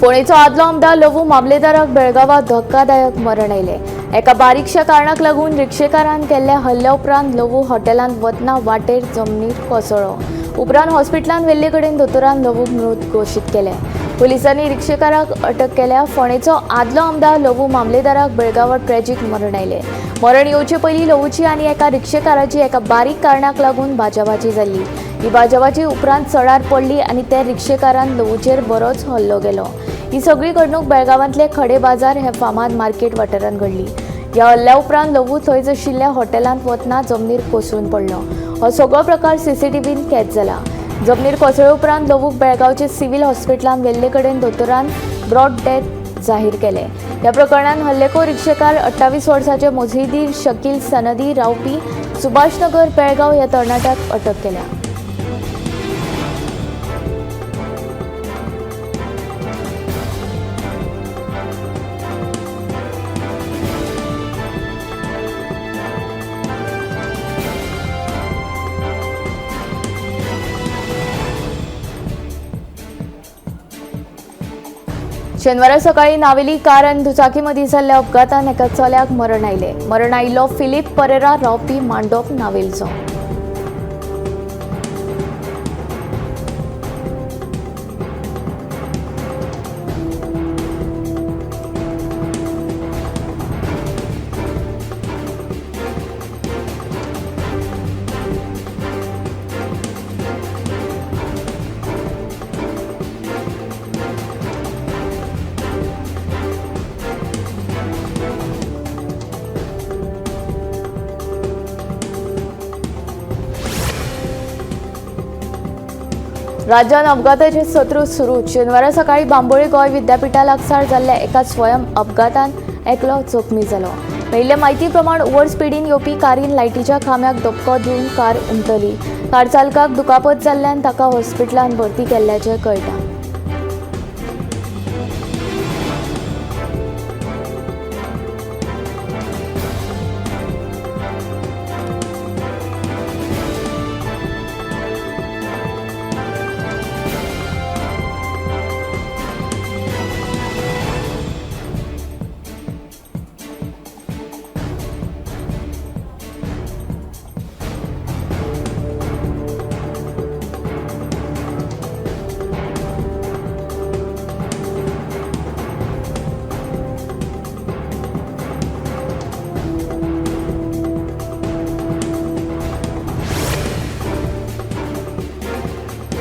फोंडेचो आदलो आमदार लवू मामलेदाराक बेळगांवां धक्कादायक मरण आयलें. एका बारीकशा कारणाक लागून रिक्षेकारान केल्ल्या हल्ल्या उपरांत लवू हॉटेलांत वतना वाटेर जमनीर कोसळ्ळो. उपरांत हॉस्पिटलांत व्हेल्ले कडेन दोतोरान लवूक मृत घोशीत केलें. पुलिसांनी रिक्षेकाराक अटक केल्या. फोंडेचो आदलो आमदार लवू मामलेदाराक बेळगांवां ट्रॅजीक मरण आयलें. मरण येवचे पयलीं लवूची आनी एका रिक्षेकाराची एका बारीक कारणाक लागून बाजाबाजी जाल्ली. ही बाजाबाजी उपरांत चडार पडली आनी त्या रिक्षेकारान लवूचेर बरोच हल्लो केलो. ही सगळी घडणूक बेळगांवांतले खडे बाजार हे फामाद मार्केट वाठारांत घडली. ह्या हल्ल्या उपरांत लवू थंयच आशिल्ल्या हॉटेलांत वतना जमनीर कोसळून पडलो. हो सगळो प्रकार सीसीटीव्हीन कैद जाला. जमनीर कोसळ्ळे उपरांत लवूक बेळगांवचे सिव्हील हॉस्पिटलांत व्हेल्ले कडेन दोतोरान ब्रॉड डेथ जाहीर केले. ह्या प्रकरणांत हल्लेखोर रिक्षेकार 28 वर्साचे मोझीदीर शकील सनदी रावपी सुभाषनगर बेळगांव ह्या तरणाट्याक अटक केल्या. शेनवारा सकाळी नावेली कार आनी दुचाकी मदीं जाल्ल्या अपघातान एका चल्याक मरण आयलें. मरण आयिल्लो फिलीप परेरा रावपी मांडोप नावेलचो. राज्यात अपघाताचे सत्र सुरू. शेनवारा सकाळी बांबोळी गोंय विद्यापीठा लागसार जाल्ल्या एका स्वयं अपघातान एकलो जखमी जालो. मेळिल्ले म्हायती प्रमाण ओव्हर स्पिडीन येवपी कारीन लायटीच्या खांब्याक धपको दिवन कार उमटली. कार चालकाक दुखापत जाल्ल्यान ताका हॉस्पिटलांत भरती केल्ल्याचें कळटा.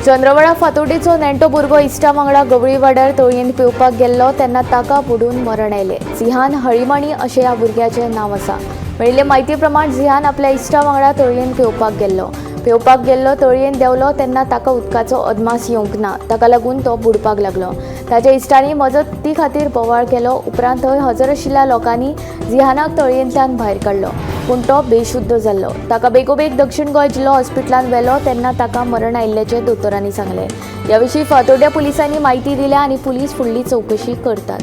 चंद्रवडा फातोडेचो नेण्टो भुरगो इश्टा वांगडा गवळी वाड्यार तळयेंत पेंवपाक गेल्लो तेन्ना ताका बुडून मरण आयलें. झिहान हळीमाणी अशें ह्या भुरग्याचें नांव आसा. मेळिल्ले म्हायती प्रमाण झिहान आपल्या इश्टा वांगडा तळयेंत पेंवपाक गेल्लो. तळयेंत देंवलो तेन्ना ताका उदकाचो अदमास येवंक ना. ताका लागून तो बुडपाक लागलो. ताच्या इश्टांनी मजती खातीर बोवाळ केलो. उपरांत थंय हजर आशिल्ल्या लोकांनी झिहानाक तळयेंतल्यान भायर काडलो, पूण तो बेशुद्ध जाल्लो. ताका बेगोबेग दक्षिण गोंय जिल्लो हॉस्पिटलांत व्हेलो तेन्ना ताका मरण आयिल्ल्याचें दोतोरांनी सांगलें. ह्या विशीं फातोड्ड्या पुलिसांनी म्हायती दिल्या आनी पुलीस फुडली चवकशी करतात.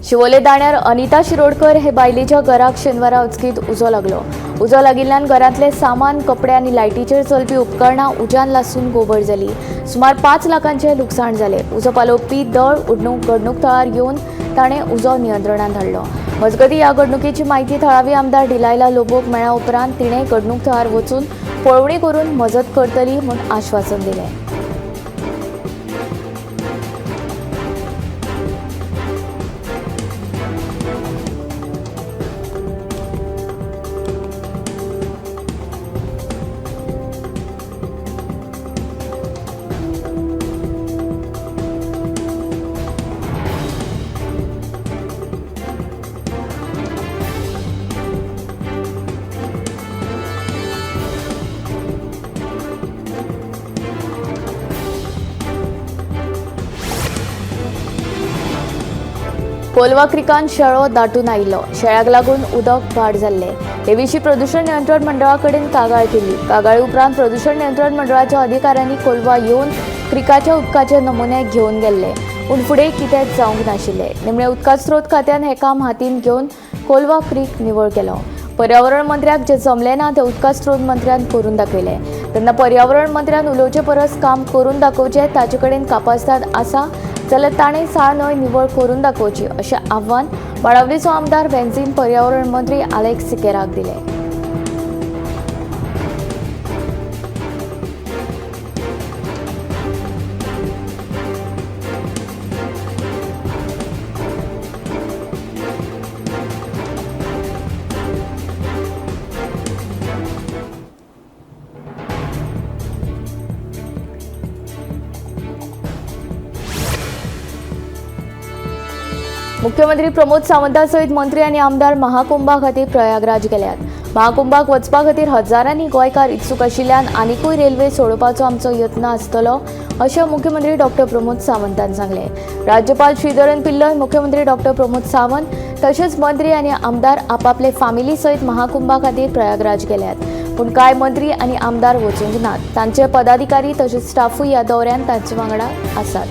शिवोले दाण्यार अनिता शिरोडकर हे बायलेच्या घराक शेनवारा अचकीत उजो लागलो. उजो लागिल्ल्यान घरांतले सामान, कपडे आनी लायटीचेर चलपी उपकरणां उज्यान लासून गोबर जाली. सुमार 5 लाखांचें लुकसाण जालें. उजो पालोवपी दळ घडणूक थळार येवन ताणें उजो नियंत्रणांत हाडलो. मजगतीं ह्या घडणुकेची म्हायती थळावी आमदार डिलायला लोबोक मेळ्ळ्या उपरांत तिणें घडणूक थळार वचून पळोवणी करून मजत करतली म्हूण आश्वासन दिलें. कोलवा क्रिकान शेळो दाटून आयिल्लो. शेळ्याक लागून उदक वाड जाल्लें. हे विशीं प्रदूषण नियंत्रण मंडळा कडेन कागाळ केली. कागाळी उपरांत प्रदूषण नियंत्रण मंडळाच्या अधिकाऱ्यांनी कोलवा येवन क्रिकाच्या उदकाचे नमुने घेवन गेल्ले, पूण फुडें कितेंच जावंक नाशिल्लें. निमणे उदका स्रोत खात्यान हें काम हातीन घेवन कोलवा क्रीक निवळ केलो. पर्यावरण मंत्र्याक जे जमलें ना तें उदका स्रोत मंत्र्यान करून दाखयलें. तेन्ना पर्यावरण मंत्र्यान उलोवचे परस काम करून दाखोवचें. ताचे कडेन कापास्ताद आसा जाल्यार ताणें साळ न्हंय निवळ करून दाखोवची अशें आव्हान बाणावलीचो आमदार वेन्झीन पर्यावरण मंत्री आलेक्स सिकेराक दिलें. मुख्यमंत्री प्रमोद सावंता सयत मंत्री आनी आमदार महाकुंभा खातीर प्रयागराज गेल्यात. महाकुंभाक वचपा खातीर हजारांनी गोंयकार इत्सूक आशिल्ल्यान आनिकूय रेल्वे सोडोवपाचो आमचो यत्न आसतलो अशें मुख्यमंत्री डॉक्टर प्रमोद सावंतान सांगलें. राज्यपाल श्रीधरन पिल्लय, मुख्यमंत्री डॉक्टर प्रमोद सावंत तशेंच मंत्री आनी आमदार आपापले फामिली सयत महाकुंभा खातीर प्रयागराज गेल्यात. पूण कांय मंत्री आनी आमदार वचूंक नात. तांचे पदाधिकारी तशेंच स्टाफूय ह्या दौऱ्यान तांचे वांगडा आसात.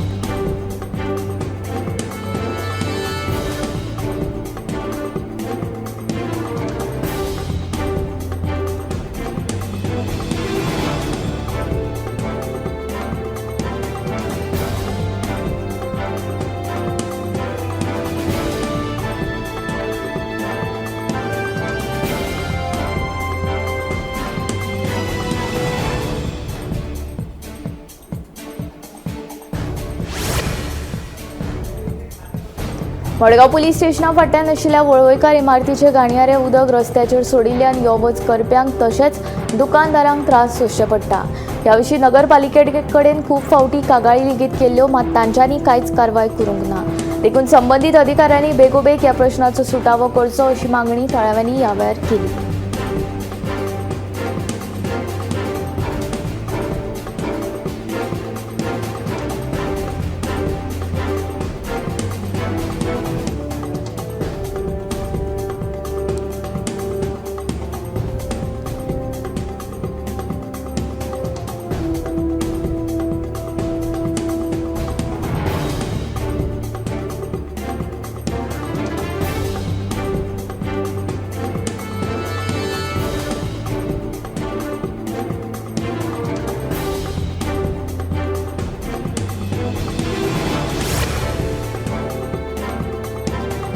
मडगांव पुलीस स्टेशना फाटल्यान आशिल्ल्या वळवयकार इमारतीचे घाणयारे उदक रस्त्याचेर सोडिल्ल्यान यो वच करप्यांक तशेंच दुकानदारांक त्रास सोंसचे पडटा. ह्या विशीं नगरपालिके कडेन खूब फावटी कागाळी लेगीत केल्ल्यो, मात तांच्यांनी कांयच कारवाय करूंक ना. देखून संबंदीत अधिकाऱ्यांनी बेगोबेग ह्या प्रश्नाचो सुटावो करचो अशी मागणी थळाव्यांनी ह्या वेळार केली.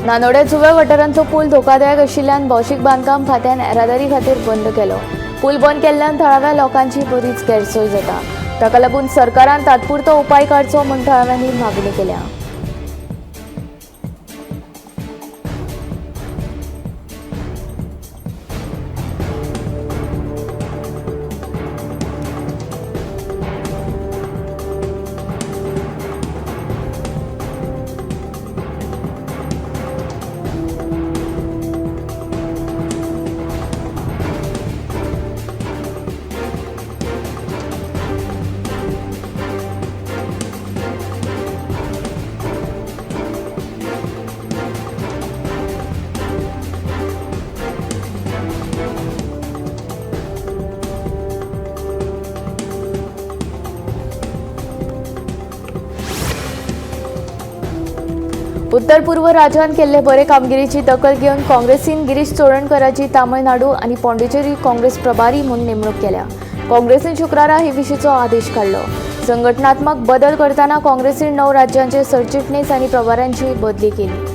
नानोड्या जुव्या वाठारांतलो पूल धोकादायक आशिल्ल्यान भौशीक बांदकाम खात्यान येरादारी खातीर बंद केलो. पूल बंद केल्ल्यान थळाव्या लोकांची बरीच गैरसोय जाता. ताका लागून सरकारान तात्पुरतो उपाय काडचो म्हूण थळाव्यांनी मागणी केल्या. उत्तर पूर्व राज्यांत केल्ले बरे कामगिरीची दखल घेवन काँग्रेसीन गिरीश चोडणकराची तामिळनाडू आनी पॉंडिचेरी काँग्रेस प्रभारी म्हूण नेमणूक केल्या. काँग्रेसीन शुक्रारा हे विशींचो आदेश काडलो. संघटनात्मक बदल करतना काँग्रेसीन 9 राज्यांचे सरचिटणीस आनी प्रभाऱ्यांची बदली केली.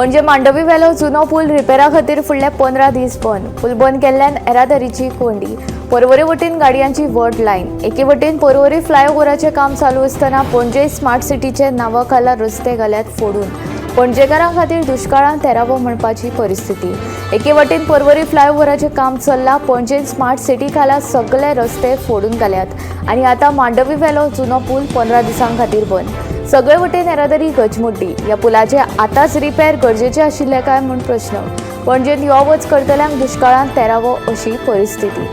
पणजे मांडवी वेलो जुनो पूल रिपेरा खातीर फुडले 15 दीस बंद. पूल बंद केल्ल्यान येरादारीची कोंडी. पर्वरे वटेन गाडयांची व्हड लायन. एके वटेन पर्वरी फ्लायओव्हराचें काम चालू आसतना पणजे स्मार्ट सिटीचे नांवा खाला रस्ते घाल्यात फोडून. पणजेकारां खातीर दुश्काळांत तेरावो म्हणपाची परिस्थिती. एके वटेन पर्वरी फ्लायओव्हराचें काम चल्लां, पणजेन स्मार्ट सिटी खाला सगळे रस्ते फोडून घाल्यात आनी आतां मांडवी वेलो जुनो पूल 15 दिसां खातीर बंद. सगळे वटेन येरादारी गजमुड्डी. ह्या पुलाचे आतांच रिपेर गरजेचे आशिल्ले काय म्हूण प्रश्न. पणजेंत यो वच करतल्यांक दुश्काळांत तेरावो अशी परिस्थिती.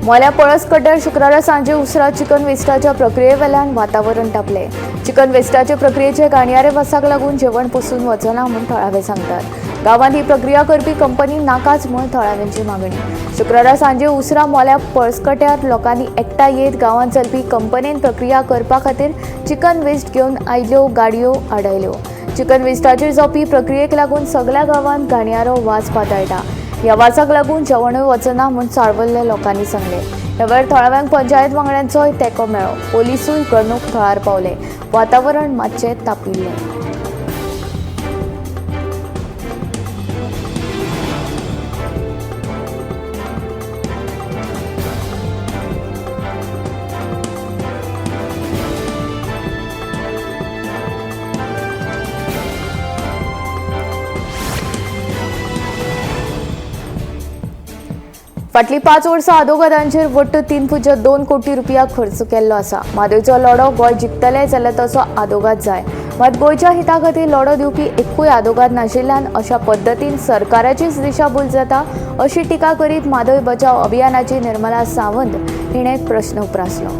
मोल्या पळस कड्यार शुक्रारा सांजे उसरां चिकन वेस्टाच्या प्रक्रियेवेल्यान वातावरण तापलें. चिकन वेस्टाचे प्रक्रियेचे घाणयारे वासाक लागून जेवण पसून वचना म्हूण थळावे सांगतात. गांवांत ही प्रक्रिया करपी कंपनी नाकाच म्हूण थळाव्यांची मागणी. शुक्रारा सांजे उसरां मोल्या पळसकट्यार लोकांनी एकठांय येत गांवांत चलपी कंपनीन प्रक्रिया करपा खातीर चिकन वेस्ट घेवन आयल्यो गाडयो आडायल्यो. चिकन वेस्टाचेर जावपी प्रक्रियेक लागून सगल्या गांवांत घाणयारो वास पातळटा. ह्या वासाक लागून जेवणूय वचना म्हूण चाळवल्ल्या लोकांनी सांगलें. ह्या वेळार थळाव्यांक पंचायत वांगड्यांचोय तेंको मेळ्ळो. पोलिसूय घडणूक थळार पावले. वातावरण मातशें तापिल्लें. फाटलीं 5 वर्सां आदोगादांचेर वट्ट 3.2 कोटी रुपया खर्च केल्लो आसा. म्हादयचो लढो गोंय जिखतलें जाल्यार तसो आदोगाद जाय. मात गोंयच्या हिता खातीर लढो दिवपी एकूय आदोगाद नाशिल्ल्यान अशा पद्दतीन सरकाराचीच दिशाभूल जाता अशी टिका करीत म्हादय बचाव अभियानाची निर्मला सावंत हिणें प्रश्न उप्रासलो.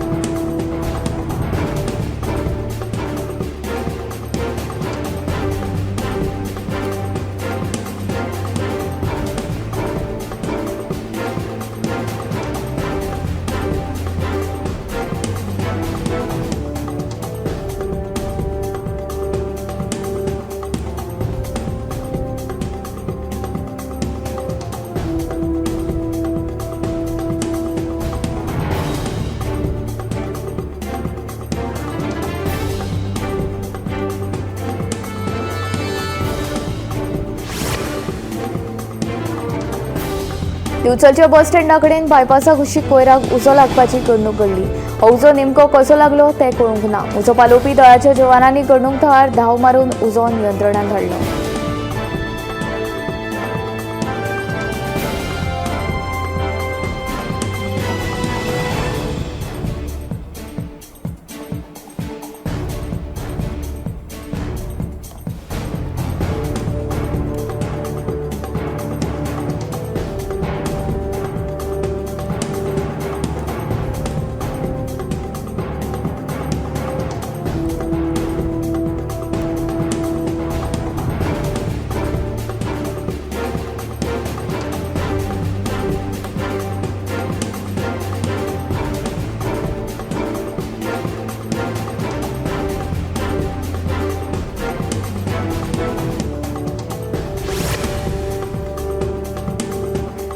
दिवचलच्या बस स्टँडा कडेन बायपासा कुशीक कोयराक उजो लागपाची घडणूक घडली. हो उजो नेमको कसो लागलो तें कळूंक ना. उजो पालोवपी दळाच्या जवानांनी घडणूक थळार धांव मारून उजो नियंत्रणांत हाडलो.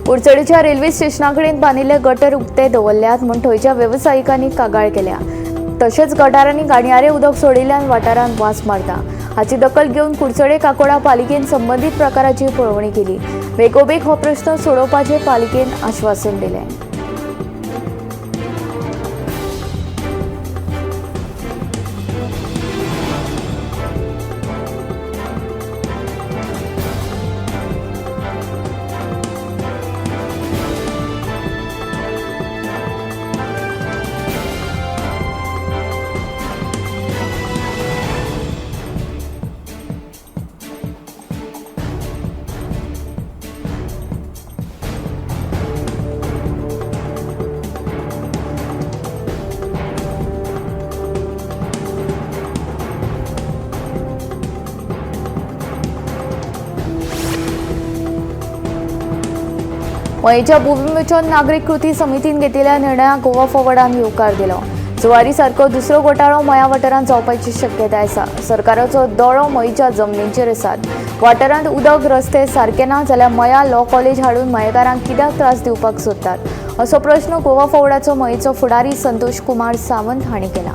कुडचडेच्या रेल्वे स्टेशना कडेन बांदिल्ले गटर उक्ते दवरल्यात म्हूण थंयच्या वेवसायिकांनी कागाळ केल्या. तशेंच गटारांनी घाणयारें उदक सोडिल्ल्यान वाठारांत वास मारता. हाची दखल घेवन कुडचडे काकोडा पालिकेन संबंदीत प्रकाराची पळोवणी केली. बेगोबेग हो प्रश्न सोडोवपाचें पालिकेन आश्वासन दिलें. मयेच्या भूविमोचन नागरीक कृती समितीन घेतिल्ल्या निर्णयाक गोवा फॉरवर्डान येवकार दिलो। जुवारी सारको दुसरो घोटाळो मया वाठारांत जावपाची शक्यताय आसा। सरकाराचो दोळो मयेच्या जमनींचेर आसात। वाठारांत उदक रस्ते सारके ना जाल्यार मया लॉ कॉलेज हाडून मयेकारांक कित्याक त्रास दिवपाक सोदतात असो प्रश्न गोवा फॉरवर्डाचो मयेचो फुडारी संतोष कुमार सावंत हांणी केला।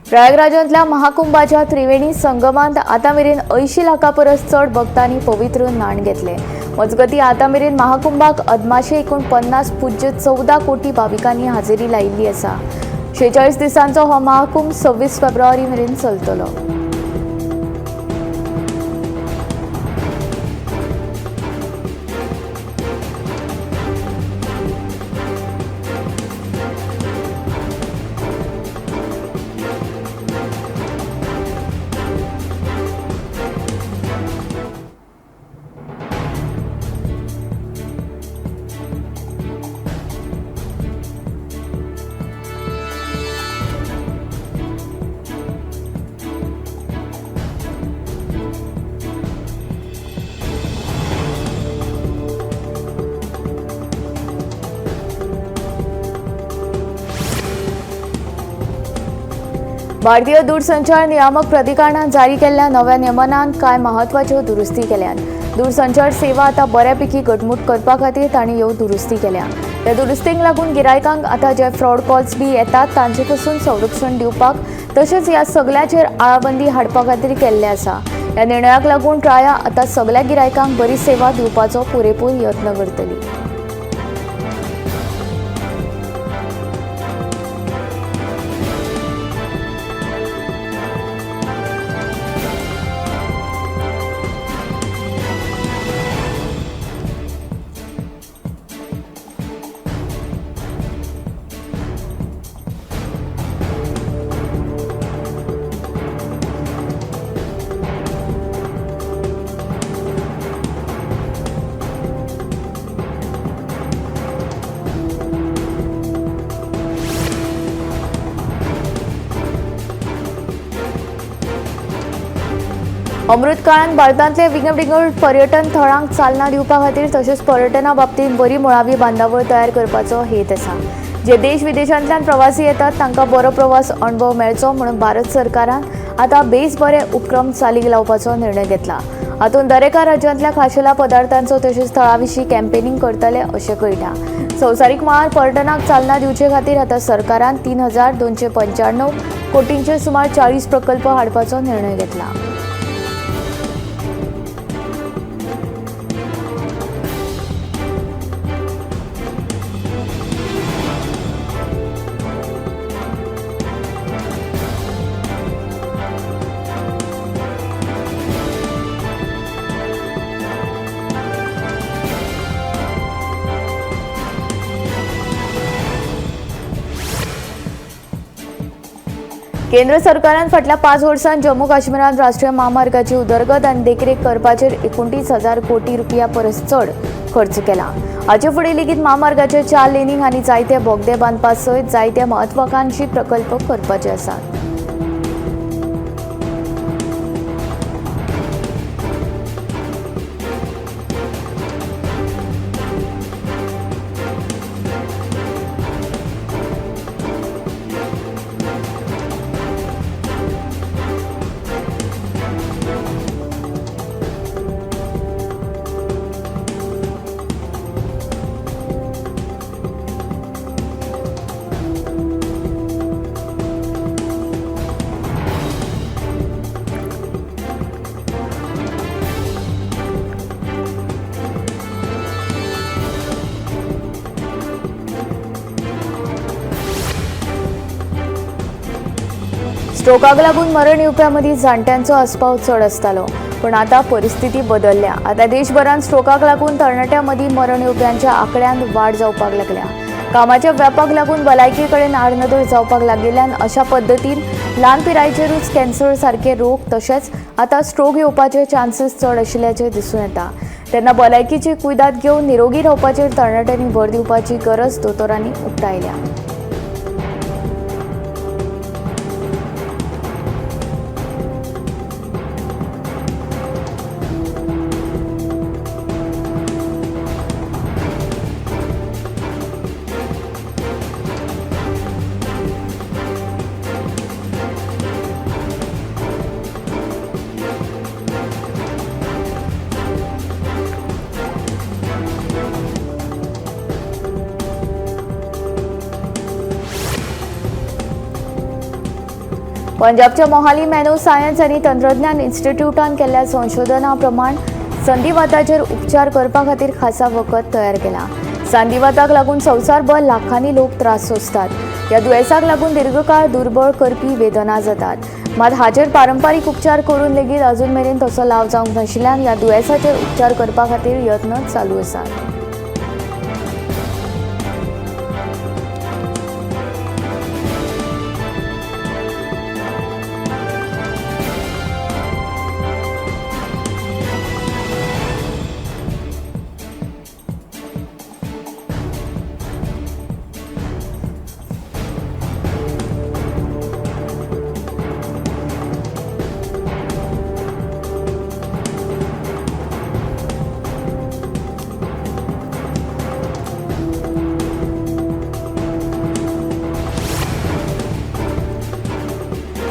प्रयागराजांतल्या महाकुंभाच्या त्रिवेणी संगमांत आतां मेरेन 80 लाखां परस चड भक्तांनी पवित्र न्हाण घेतले। मजगतीं आतां मेरेन महाकुंभाक अदमाशे 49.14 कोटी भाविकांनी हाजेरी लायिल्ली आसा। 46 दिसांचो हो महाकुंभ 26 फेब्रुवारी मेरेन चलतलो। भारतीय दूरसंचार नियामक प्राधिकरणान जारी केल्ल्या नव्या नियमनांत कांय म्हत्वाच्यो दुरुस्ती केल्यात। दूरसंचार सेवा आतां बऱ्यापैकी घटमूट करपा खातीर तांणी ह्यो दुरुस्ती केल्या। ह्या दुरुस्तींक लागून गिरायकांक आतां जे फ्रॉड कॉल्स बी येतात तांचे पसून संरक्षण दिवपाक तशेंच ह्या सगळ्याचेर आळाबंदी हाडपा खातीर केल्लें आसा। ह्या निर्णयाक लागून ट्राया आतां सगळ्या गिरायकांक बरी सेवा दिवपाचो पुरेपूर यत्न करतली। अमृत काळांत भारतांतले विंगड विंगड पर्यटन थळांक चालना दिवपा खातीर तशेंच पर्यटना बाबतींत बरी मुळावी बांदावळ तयार करपाचो हेत आसा। जे देश विदेशांतल्यान प्रवासी येतात तांकां बरो प्रवास अणभव मेळचो म्हणून भारत सरकारान आतां बेस बरे उपक्रम चालीक लावपाचो निर्णय घेतला। हातूंत दरेका राज्यांतल्या खाशेल्या पदार्थांचो तशेंच थळा विशीं कॅम्पेनिंग करतले अशें कळटा। संवसारीक मळार पर्यटनाक चालना दिवचे खातीर आतां सरकारान 3295 कोटींचे सुमार 40 प्रकल्प हाडपाचो निर्णय घेतला। केंद्र सरकारान फाटल्या 5 वर्सांत जम्मू काश्मीरांत राष्ट्रीय म्हामार्गाची उदरगत आनी देखरेख करपाचेर 29,000 कोटी रुपया परस चड खर्च केला। हाचे फुडें लेगीत म्हामार्गाचे 4 लेनींग आनी जायते बोगदे बांदपा सयत जायते म्हत्वाकांक्षी प्रकल्प करपाचे आसात। स्ट्रोकाक लागून मरण येवप्यां मदीं जाण्ट्यांचो आस्पाव चड आसतालो, पूण आतां परिस्थिती बदलल्या. आतां देशभरांत स्ट्रोकाक लागून तरणाट्यां मदीं मरण येवप्यांच्या आंकड्यांत वाड जावपाक लागल्या. कामाच्या व्यापाक लागून भलायकी कडेन आडनदर जावपाक लागिल्ल्यान अशा पद्दतीन ल्हान पिरायेचेरूच कॅन्सर सारके रोग तशेंच आतां स्ट्रोक येवपाचे चान्सीस चड आशिल्ल्याचें दिसून येता. तेन्ना भलायकीची कुयदाद घेवन निरोगी रावपाचेर तरणाट्यांनी भर दिवपाची गरज दोतोरांनी उक्तायल्या. पंजाबच्या मोहाली नॅनो सायन्स आनी तंत्रज्ञान इन्स्टिट्यूटान केल्ल्या संशोधना प्रमाण संधिवाताचेर उपचार करपा खातीर खासा वखद तयार केला. संधिवाताक लागून संवसारभर लाखांनी लोक त्रास सोंसतात. ह्या दुयेंसाक लागून दीर्घकाळ दुर्बळ करपी वेदना जातात. मात हाचेर पारंपारीक उपचार करून लेगीत अजून मेरेन तसो लाव जावंक नाशिल्ल्यान ह्या दुयेंसाचेर उपचार करपा खातीर यत्न चालू आसात.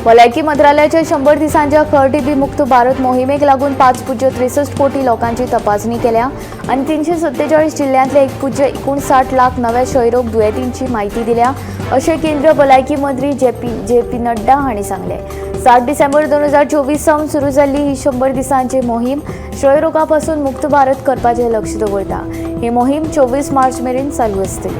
भलायकी मंत्रालयाच्या 100 दिसांच्या खर टीबी मुक्त भारत मोहिमेक लागून 5.63 कोटी लोकांची तपासणी केल्या आनी 347 जिल्ल्यांतले 1.59 लाख नव्या क्षयरोग दुयेंतींची म्हायती दिल्या अशें केंद्रीय भलायकी मंत्री जे पी नड्डा हांणी सांगलें. 7 डिसेंबर 2024 सावन सुरू जाल्ली ही 100 दिसांची मोहीम क्षयरोगा पासून मुक्त भारत करपाचें लक्ष दवरता. ही मोहीम 24 मार्च मेरेन चालू आसतली.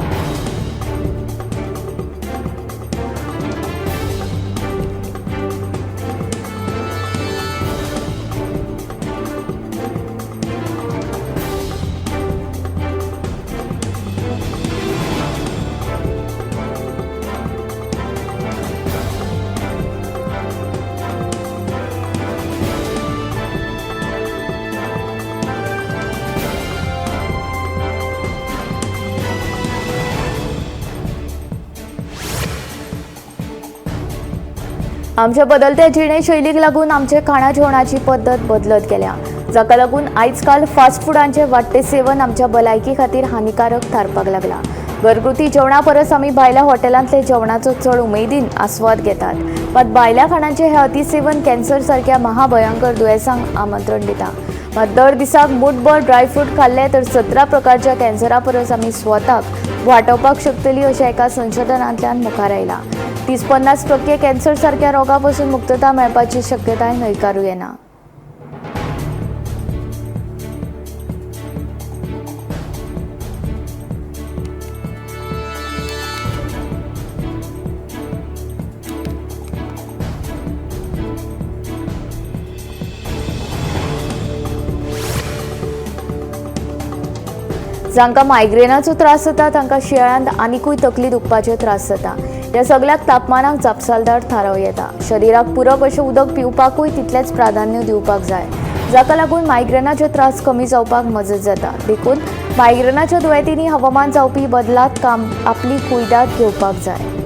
आमच्या बदलत्या जिणेशैलीक लागून आमचे खाणा जेवणाची पद्दत बदलत गेल्या, जाका लागून आयजकाल फास्ट फुडांचे वाडटे सेवन आमच्या भलायकी खातीर हानिकारक थारपाक लागला. घरगुती जेवणा परस आमी भायल्या हॉटेलांतले जेवणाचो चड उमेदीन आस्वाद घेतात. मात भायल्या खाणांचे हे अतिसेवन कॅन्सर सारक्या महाभयंकर दुयेंसांक आमंत्रण दिता. मात दर दिसाक मुठभर ड्रायफ्रूट खाल्ले तर 17 प्रकारच्या कॅन्सरा परस आमी स्वताक वाटोवपाक शकतली अशें एका संशोधनांतल्यान मुखार आयलां. 30-50% कॅन्सर सारक्या रोगापासून मुक्तता मेळपाची शक्यताय न्हयकारूं येना. जांकां मायग्रेनाचो त्रास जाता तांकां शिंयाळ्यांत आनिकूय तकली दुखपाचे त्रास जाता. ह्या सगळ्याक तापमानाक जापसालदार थारावं येता. शरिराक पुरक अशें उदक पिवपाकूय तितलेंच प्राधान्य दिवपाक जाय, जाका लागून मायग्रेनाचे त्रास कमी जावपाक मजत जाता. देखून मायग्रेनाच्या दुयेंतींनी हवामान जावपी बदलात काम आपली कुयदाद घेवपाक जाय.